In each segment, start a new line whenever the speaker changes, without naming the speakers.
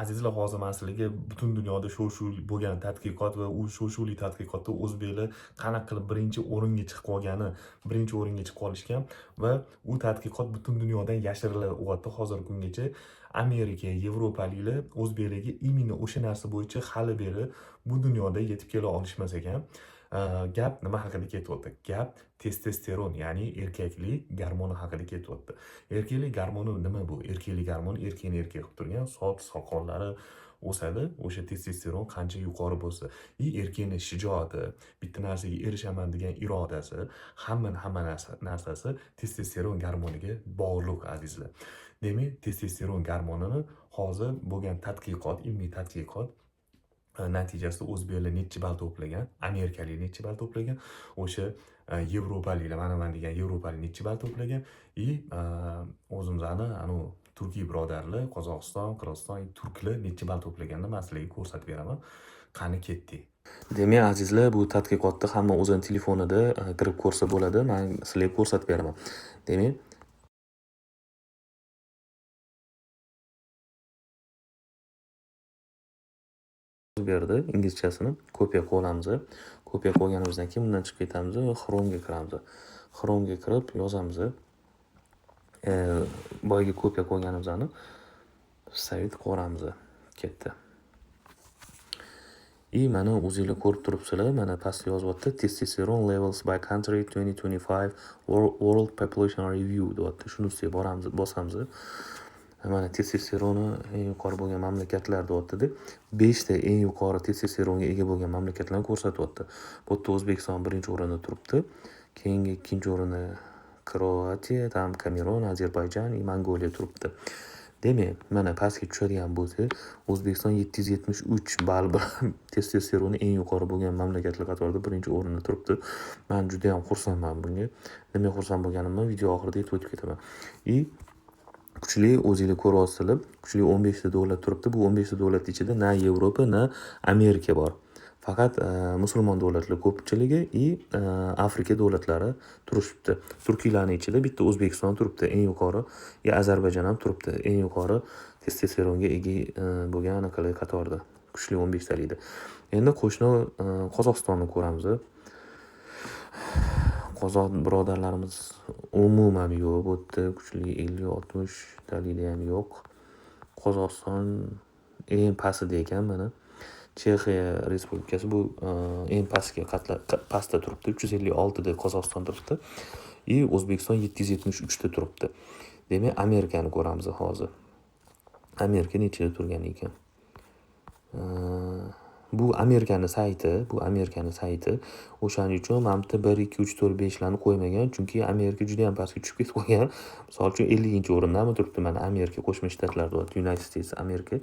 Azizlar, hozir man sizlarga butun dunyoda shov-shuv bo'lgan tadqiqot va u shov-shuvli tadqiqotda o'zbeklar qanaqa qilib birinchi o'ringa chiqib qolgani, birinchi o'ringa chiqib qolishgan va u tadqiqot butun dunyodan yashirilyapti hozirgi kungacha. Amerika, yevropaliklar o'zbeklarga именно o'sha narsa bo'yicha hali beri bu dunyoda yetib kela olishmas ekan. Gap nima haqida ketyapti? Gap testosteron, ya'ni erkaklik gormoni haqida ketyapti. Erkaklik gormoni nima bu? Erkaklik gormoni erkakni erkak qilib turgan, soch, soqollari o'sadi, o'sha testosteron qancha yuqori bo'lsa, и erkakning shijoati, bitta narsaga erishaman degan irodasi, hamma narsasi testosteron gormoniga bog'liq, azizlar. Demak, testosteron gormonini hozir bo'lgan tadqiqot, ilmiy tadqiqot natijasida o'zbeklar necha ball to'plagan, amerikalik necha ball to'plagan, o'sha yevropaliklar, mana man degan yevropalik necha ball to'plagan и o'zimizni anu turkiy birodarlar, Qozog'iston, Qirg'iziston, turklar necha ball to'plaganini man sizlarga ko'rsatib beraman. Qani ketdik. Demak, azizlar, bu tadqiqotni hamma o'zini telefonida kirib ko'rsa bo'ladi. Men sizlarga ko'rsatib beraman. Demak, berdi inglizchasini kopiya qilib olamiz. Kopiya qilganimizdan keyin bundan chiqib ketamiz va Chrome'ga kiramiz. Chrome'ga kirib yozamiz. Boyagi kopiya qilganimizni вставить qilib. Ketdi. И mana o'zinglar ko'rib turibsizlar, mana pastda yozyapti Testosterone levels by country 2025 World Population Review deyapti. Shuni ustiga boramiz, bosamiz. Mana testosteroni eng yuqori bo'lgan mamlakatlar deyapti-da. 5 ta eng yuqori testosteronga ega bo'lgan mamlakatlarni ko'rsatyapti. Bu yerda O'zbekiston birinchi o'rinda turibdi. Keyingi ikkinchi o'rinda Kroatiya, tam Kamerun, Ozarbayjon va Mongoliya turibdi. Demak, mana pastga tushadigan bo'lsak, O'zbekiston 773 ball bilan testosteroni eng yuqori bo'lgan mamlakatlar qatorida birinchi o'rinda turibdi. Men juda ham xursandman bunga. Nimaga xursand bo'lganimni video oxirida aytib o'tib ketaman. И kuchli, o'zinglar ko'ryapsizlar, kuchli 15 ta davlat turibdi. Bu 15 ta davlat ichida na Yevropa, na Amerika bor. Faqat musulmon davlatlar ko'pchiligi и Afrika davlatlari turishibdi. Turkiylarning ichida bitta O'zbekiston turibdi eng yuqori, и Ozarbayjon ham turibdi eng yuqori testosteronga ega bo'lgan anaqalar qatorida, kuchli 15 talikda. Endi qo'shni Qozog'istonni ko'ramiz. Qozoq birodarlarimiz umuman yo'q bu yerda, kuchli 50-60 talikda ham yo'q. Qozog'iston eng pastida ekan mana. Chexiya Respublikasi bu eng pastga pastda turibdi, 356 da Qozog'iston turibdi. И O'zbekiston 773 ta turibdi. Demak, Amerikani ko'ramiz hozir. Amerika nechida turgan ekan? Bu Amerikani sayti, bu Amerikani sayti. O'shaning uchun mana bu yerda 1, 2, 3, 4, 5 larni qo'ymagan, chunki Amerika juda ham pastga tushib ketib qolgan. Misol uchun 50-o'rindami turibdi mana Amerika Qo'shma Shtatlar deyapti, United States Amerika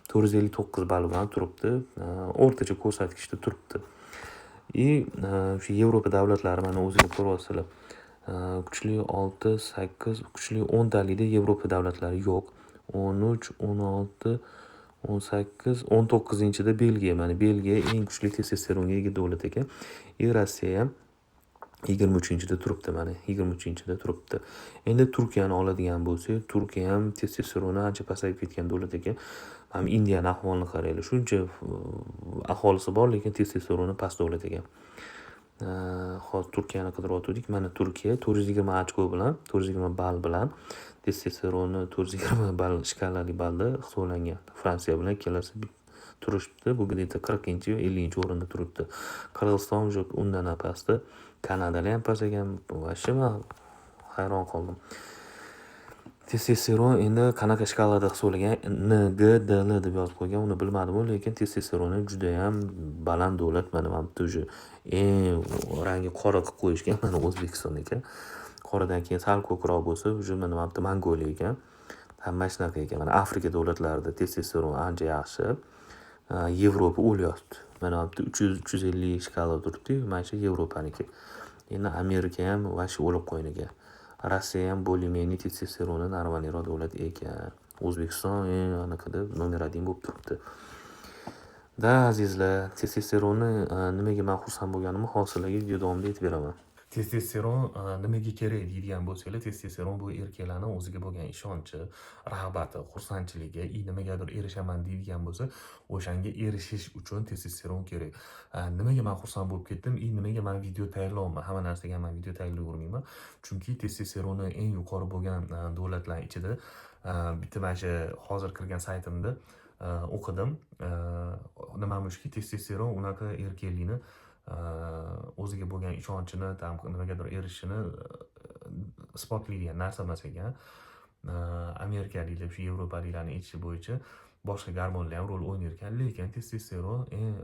459 ball bilan turibdi, o'rtacha ko'rsatkichda turibdi. И o'sha Yevropa davlatlari mana o'zinglar ko'ryapsizlar. Kuchli 6, 8, kuchli 10 talikda Yevropa davlatlari yo'q. 13, 16, 18, 19-da Belgiya. Mana Belgiya eng kuchli testosteronga ega davlat ekan. И Rossiya ham 23-da turibdi mana, 23-da turibdi. Endi Turkiyani oladigan bo'lsak, Turkiya ham testosteroni ancha pasayib ketgan davlat ekan. Mana Indiyani ahvolini qaranglar. Shuncha aholisi bor, lekin testosteroni past davlat ekan. Hozir Turkiyani qidiryotgandik. Mana Turkiya 420 ochko bilan, 420 ball bilan testosteroni 420 ball shkalali ballda hisoblangan. Fransiya bilan ikkalasi turishibdi. Bu где-то 40-yo 50-o'rinda turibdi. Qirg'iziston уже undan ham pastda. Kanadalar ham past ekan. Вообще men hayron qoldim. Testosteron endi qanaqa shkalada hisoblangan? N, G, D, L deb yozib qo'ygan, uni bilmadim, lekin testosteroni juda ham baland davlat. Mana bu yerda уже eng rangi qora qilib qo'yishgan mana O'zbekiston ekan. Qoradan keyin sal ko'kroq bo'lsa, уже mana bu yerda Mongoliya ekan. Hamma shunaqa ekan. Mana Afrika davlatlarida testosteron ancha yaxshi. Yevropa o'lyapti. Mana bu yerda 300, 350 shkala turibdi-yu, mana shu Yevropaniki. Endi Amerika ham вообще o'lib qo'ygan ekan. Rossiya ham более-менее testosteroni normalroq davlat ekan. O'zbekiston eng anaqada nomer 1 bo'lib turibdi. Da, azizlar, testosteronni nimaga men xursand bo'lganimni hozir sizlarga video davomida aytib beraman. Testosteron nimaga kerak deydigan bo'lsanglar, testosteron bu erkaklarni o'ziga bo'lgan ishonchi, rag'bati, xursandchiligi и nimagadir erishaman deydigan bo'lsa, o'shanga erishish uchun testosteron kerak. Nimaga man xursand bo'lib ketdim и nimaga man video tayyorlayapman? Hamma narsaga man video tayyorlayvermayman. Chunki testosteroni eng yuqori bo'lgan davlatlar ichida bitta mana shu hozir kirgan saytimda o'qidim. Nimamishki, testosteron unaqa erkaklikni, o'ziga bo'lgan ishonchini, там nimagadir erishishini isbotlaydigan narsa emas ekan. Amerikaliklar, shu yevropaliklarni aytishi bo'yicha boshqa gormonlar ham rol o'ynar ekan, lekin testosteron eng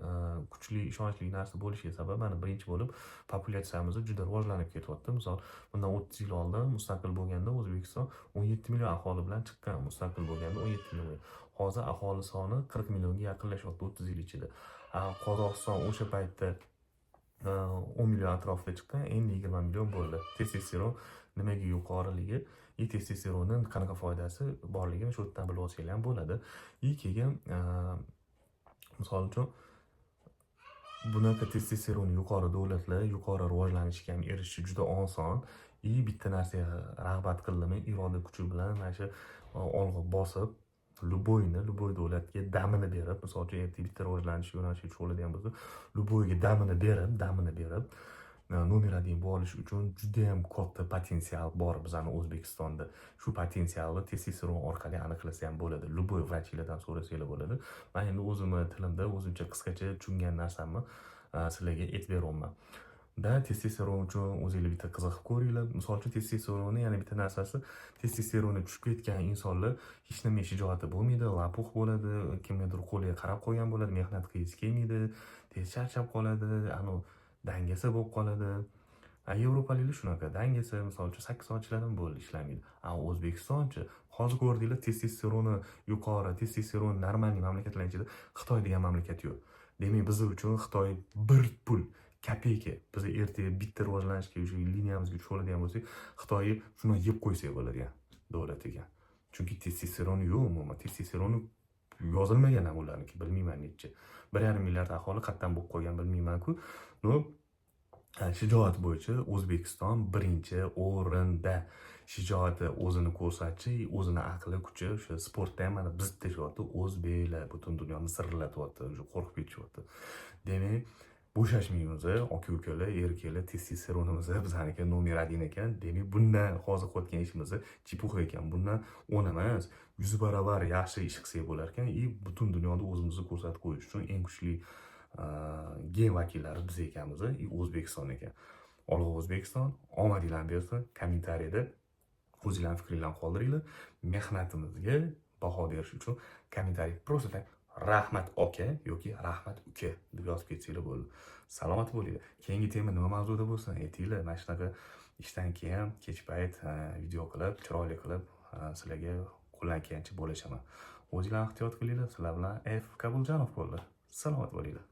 kuchli, ishonchli narsa bo'lishiga sabab mana birinchi bo'lib populyatsiyamiz juda rivojlanib ketyapti. Misol, bundan 30 yil oldin mustaqil bo'lganda O'zbekiston 17 million aholi bilan chiqqan. Mustaqil bo'lganda 17 million, hozir aholi soni 40 millionga yaqinlashyapti 30 yil ichida. Qozog'iston o'sha paytda 10 million atrofida chiqqan, endi 20 million bo'ldi. Testosteron nimaga yuqoriligi и testosteronni qanaqa foydasi borligini shu yerdan bilib olsanglar ham bo'ladi. И keyin misol uchun, bunaqa testosteron yuqori davlatlar yuqori rivojlanishga ham erishishi juda oson. И bitta narsaga rag'bat qildimi, iroda kuchi bilan mana shu olg'a bosib, любой ni, любой davlatga damini berib, misol uchun, ertaga bitta rivojlanish yo'nalishiga tushib oladigan bo'lsa, любой ga damini berib номер один bo'lish uchun judayam katta potensial bor bizani O'zbekistonda. Shu potensialni testosteron orqali aniqlasa ham bo'ladi. Любой vrachlardan so'rasanglar bo'ladi. Man endi o'zimni tilimda o'zimcha qisqacha tushungan narsamni sizlarga aytib beryapman da. Testosteron uchun o'zinglar bitta qiziqib ko'ringlar. Misol uchun, testosteronni yana bitta narsasi, testosteroni tushib ketgan insonlar hech nima shijoati bo'lmaydi, лопух bo'ladi, kimnidir qo'liga qarab qo'ygan bo'ladi, mehnat qilgisi kelmaydi, tez charchab qoladi, anavi dangasa bo'lib qoladi. A yevropaliklar shunaqa dangasa, misol uchun, 8 soat ishladimi, bo'ldi, ishlamaydi. A O'zbekistonchi? Hozir ko'rdinglar, testosteroni yuqori, testosteron нормальный mamlakatlar ichida Xitoy degan mamlakat yo'q. Demak, biz uchun Xitoy bir pul, kopeyka. Biz ertaga bitta rivojlanishga, o'sha liniyamizga tushib oladigan bo'lsak, Xitoyni shundan yeb qo'ysak bo'ladigan davlat ekan, chunki testosteron yo'q umuman, testosteroni yozilmagan ham ularniki. Bilmayman, necha, 1,5 milliard aholi qayerdan bo'lib qolgan, bilmaymanku. Но shijoat bo'yicha O'zbekiston birinchi o'rinda. Shijoati, o'zini ko'rsatishi, o'zini aqli, kuchi, o'sha sportda ham mana biz tashyapti o'zbeklar, butun dunyoni zirillatyapti, уже qo'rqib ketishyapti. Demak, bo'shashmaymiz, aka ukalar, erkaklar. Testosteronimiz bizaniki номер один ekan. Demak, bundan hozir qilayotgan ishimiz чепуха ekan, bundan 10 emas, 100 barobar yaxshi ish qilsak bo'lar ekan. И butun dunyoda o'zimizni ko'rsatib qo'yish uchun eng kuchli gen vakillari biz ekanmiz и O'zbekiston ekan. Olg'a, O'zbekiston! Omadinglarni bersin! Kommentariyada o'zinglarni fikringlarni qoldiringlar. Mehnatimizga baho berish uchun kommentariy просто так "Rahmat, aka" yoki "Rahmat, uka" deb yozib ketsanglar bo'ldi. Salomat bo'linglar! Keyingi tema nima mavzuda bo'lsin, aytinglar. Mana shunaqa ishdan keyin kech payt video qilib, chiroyli qilib, sizlarga qo'ldan kelgancha bo'lashaman. O'zinglarni ehtiyot qilinglar. Sizlar bilan F Kabuljanov bo'ldi. Salomat bo'linglar!